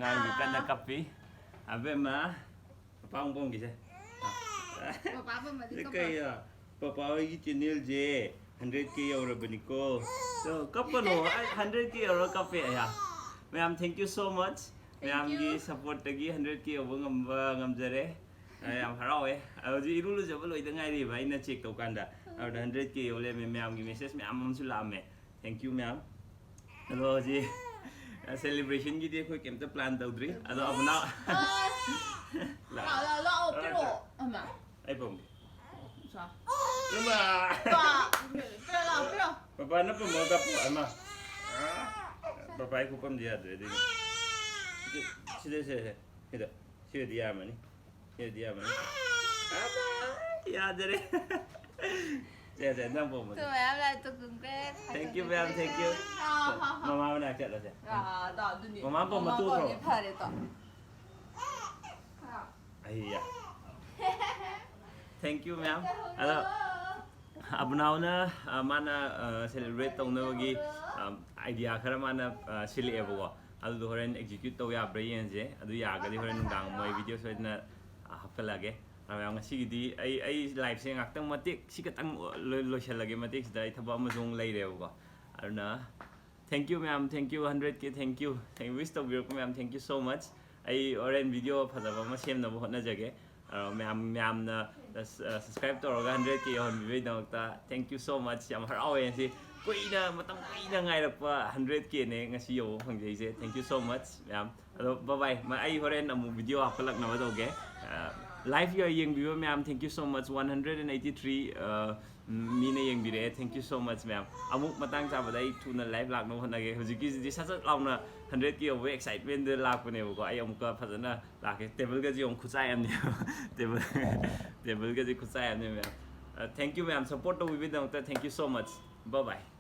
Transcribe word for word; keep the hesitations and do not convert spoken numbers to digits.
ꯑꯉꯥꯡꯁꯨ ꯀꯟꯅ ꯀꯞꯄꯤ꯫ ꯑꯕꯦꯝꯃ, ꯄꯄꯥ ꯑꯃꯨꯛ ꯄꯣꯝꯈꯤꯁꯦ꯫ ꯄꯄꯥ ꯄꯝꯃꯗꯤ ꯁꯤ ꯀꯞꯄ- ꯀꯩꯅꯣ? ꯄꯄꯥ ꯍꯣꯏꯒꯤ ꯆꯦꯅꯦꯜꯁꯦ ꯍꯟꯗ꯭ꯔꯦꯠ ꯀꯦ ꯌꯧꯔꯕꯅꯤꯀꯣ꯫ So, ꯀꯞꯄꯅꯣ, ꯑꯩ ꯍꯟꯗ꯭ꯔꯦꯠ ꯀꯦ ꯌꯧꯔꯒ ꯀꯞꯄꯦ ꯑꯩꯍꯥ꯫ ꯃꯌꯥꯝ, thank you so much꯫ Thank ꯃꯌꯥꯝꯒꯤ you. ꯁꯞꯄꯣꯔꯠꯇꯒꯤ ꯍꯟꯗ꯭ꯔꯦꯠ ꯀꯦ ꯌꯧꯕ ꯉꯝꯕ ꯉꯝꯖꯔꯦ꯫ ꯑꯩ ꯌꯥꯝ ꯍꯔꯥꯎꯋꯦ꯫ ꯑꯩ ꯍꯧꯖꯤꯛ ꯏꯔꯨ ꯂꯨꯖꯕ ꯂꯣꯏꯗ ꯉꯥꯏꯔꯤꯕ ꯑꯩꯅ ꯆꯦꯛ ꯇꯧꯀꯥꯟꯗ꯫ ꯑꯗꯨꯗ ꯍꯟꯗ꯭ꯔꯦꯠ ꯀꯦ ꯌꯧ ꯂꯩꯔꯝꯃꯦ꯫ ꯃꯌꯥꯝꯒꯤ ꯃꯦꯁꯦꯖ ꯃꯌꯥꯝ ꯑꯃꯁꯨ ꯂꯥꯛꯑꯝꯃꯦ꯫ Thank you ꯃꯌꯥꯝ꯫ ꯑꯗꯣ ꯍꯧꯖꯤꯛ ꯁꯦꯂꯦꯕ꯭ꯔꯦꯁꯟꯒꯤꯗꯤ ꯑꯩꯈꯣꯏ ꯀꯩꯝꯇ ꯄ꯭ꯂꯥꯟ ꯇꯧꯗ꯭ꯔꯤ꯫ ꯑꯗꯣ ꯑꯕꯨꯅꯥꯎ ꯂꯥꯛꯑꯣ, ꯂꯥꯛꯑꯣ, ꯂꯥꯛꯑꯣ, ꯄꯤꯔꯛꯑꯣ꯫ ꯑꯃ꯫ ꯑꯩ ꯄꯣꯝꯒꯦ꯫ ꯁꯥ꯫ ꯏꯃꯥ! ꯄꯥ, ꯄꯤꯔꯛꯑꯣ, ꯂꯥꯛꯑꯣ, ꯄꯤꯔꯛꯑꯣ꯫ ꯄꯄꯥꯅ ꯄꯨꯝꯃꯒ ꯀꯞꯄꯣ, ꯑꯃ꯫ ꯄꯄꯥꯒꯤ ꯈꯨꯄꯝꯗꯤ ꯌꯥꯗ꯭ꯔꯦ ꯑꯗꯨꯒꯤ꯫ ꯁꯤꯗ, ꯁꯤꯗ, ꯁꯤꯗ, ꯁꯤꯗ꯫ ꯁꯤꯗꯗꯤ ꯌꯥꯔꯝꯃꯅꯤ꯫ ꯁꯤꯗꯗꯤ ꯌꯥꯔꯝꯃꯅꯤ꯫ ꯑꯃ! ꯌꯥꯗꯔꯦ꯫ ꯁꯦ, ꯁꯦ, ꯅꯪ ꯄꯣꯝꯃꯣ꯫ ꯇꯨ ꯃꯌꯥꯝ ꯂꯥꯛꯑꯦ, ꯇꯨ ꯀꯨꯝꯈ꯭ꯔꯦ꯫ Thank you, ma'am, thank you꯫ ꯑꯥ, ꯍꯥ, ꯍꯥ꯫ ꯃꯃꯥ ꯃꯅꯥꯛ ꯆꯠꯂꯁꯦ꯫ ꯑꯥ, ꯑꯗꯣ ꯑꯗꯨꯅꯤ꯫ ꯃꯃꯥ ꯄꯣꯝꯕ ꯃꯃꯥ ꯇꯣꯛꯈ꯭ꯔꯣ꯫ ꯄꯣꯝꯕꯗꯤ ꯐꯔꯦ ꯇꯣ꯫ ꯑꯩꯌꯥ꯫ Thank you, ma'am꯫ ꯑꯗꯣ ꯑꯕꯨꯅꯥꯎꯅ, ꯑ, ꯃꯥꯅ, ꯑ, celebrate ꯇꯧꯅꯕꯒꯤ, ꯑ, idea ꯈꯔ ꯃꯥꯅ, ꯑ, ꯁꯤꯜꯂꯛꯑꯦꯕꯀꯣ꯫ ꯑꯗꯨꯗꯣ ꯍꯣꯔꯦꯟ execute ꯇꯧ ꯌꯥꯕ꯭ꯔꯥ ꯌꯦꯡꯁꯦ꯫ ꯑꯗꯨ ꯌꯥꯔꯒꯗꯤ ꯍꯣꯔꯦꯟ ꯅꯨꯡꯗꯥꯡ ꯃꯣꯏ video ꯁꯣꯏꯗꯅ, ꯑ, ꯍꯥꯞꯀꯠꯂꯛꯑꯒꯦ꯫ ꯑꯗꯣ ꯃꯌꯥꯝ, ꯉꯁꯤꯒꯤꯗꯤ ꯑꯩ, ꯑꯩ liveꯁꯦ ꯉꯥꯛꯇꯪ ꯃꯇꯦꯛ ꯁꯤ ꯈꯛꯇꯪ ꯂꯣꯏ-, ꯂꯣꯏꯁꯤꯜꯂꯒꯦ꯫ ꯃꯇꯦꯛꯁꯤꯗ ꯑꯩ ꯊꯕꯛ ꯑꯃꯁꯨ ꯑꯃꯨꯛ ꯂꯩꯔꯦꯕꯀꯣ꯫ ꯑꯗꯨꯅ thank you ꯃꯌꯥꯝ, thank you, hundred K, thank you꯫ Thank, wish ꯇꯧꯕꯤꯔꯛꯄ ꯃꯌꯥꯝ, thank you so much꯫ ꯑꯩ ꯍꯣꯔꯦꯟ video ꯐꯖꯕ ꯑꯃ ꯁꯦꯝꯅꯕ ꯍꯣꯠꯅꯖꯒꯦ꯫ ꯑ, ꯃꯌꯥꯝ, ꯃꯌꯥꯝꯅ, ꯑ, ꯁ-, ꯑ, subscribe ꯇꯧꯔꯒ hundred K ꯌꯧꯍꯟꯕꯤꯕꯩꯗꯃꯛꯇ thank you so much꯫ ꯌꯥꯝ ꯍꯔꯥꯎꯋꯦ ꯉꯁꯤ꯫ ꯀꯨꯏꯅ, ꯃꯇꯝ ꯀꯨꯏꯅ ꯉꯥꯏꯔꯛꯄ hundred Kꯅꯦ ꯉꯁꯤ ꯌꯧꯕ ꯐꯪꯖꯩꯁꯦ꯫ Thank you so much ꯃꯌꯥꯝ꯫ ꯑꯗꯣ bye bye꯫ ꯃ-, ꯑꯩ ꯍꯣꯔꯦꯟ ꯑꯃꯨꯛ video ꯍꯥꯞꯀꯠꯂꯛꯅꯕ ꯇꯧꯒꯦ꯫ ꯑ, live ꯌꯦꯡꯕꯤꯕ ꯃꯌꯥꯝ, thank you so much꯫ One hundred and eighty three, ꯑ, ꯃꯤꯅ ꯌꯦꯡꯕꯤꯔꯛꯑꯦ꯫ Thank you so much ꯃꯌꯥꯝ꯫ ꯑꯃꯨꯛ ꯃꯇꯥꯡ ꯆꯥꯕꯗ ꯑꯩ ꯊꯨꯅ live ꯂꯥꯛꯅꯕ ꯍꯣꯠꯅꯒꯦ꯫ ꯍꯧꯖꯤꯛꯀꯤꯁꯤꯗꯤ ꯁꯠ ꯁꯠ ꯂꯥꯎꯅ hundred K ꯌꯧꯕꯒꯤ excitementꯗ ꯂꯥꯛꯄꯅꯦꯕꯀꯣ꯫ ꯑꯩ ꯑꯃꯨꯛꯀ ꯐꯖꯅ ꯂꯥꯛꯀꯦ꯫ Tableꯒꯁꯦ ꯌꯦꯡꯉꯨ, ꯈꯨꯠꯆꯥꯏ ꯑꯃꯅꯦ꯫ Table, tableꯒꯁꯦ ꯈꯨꯠꯆꯥꯏ ꯑꯃꯅꯦ ꯃꯌꯥꯝ꯫ ꯑ, thank you ꯃꯌꯥꯝ, support ꯇꯧꯕꯤꯕꯒꯤꯗꯃꯛꯇ thank you so much꯫ Bye bye꯫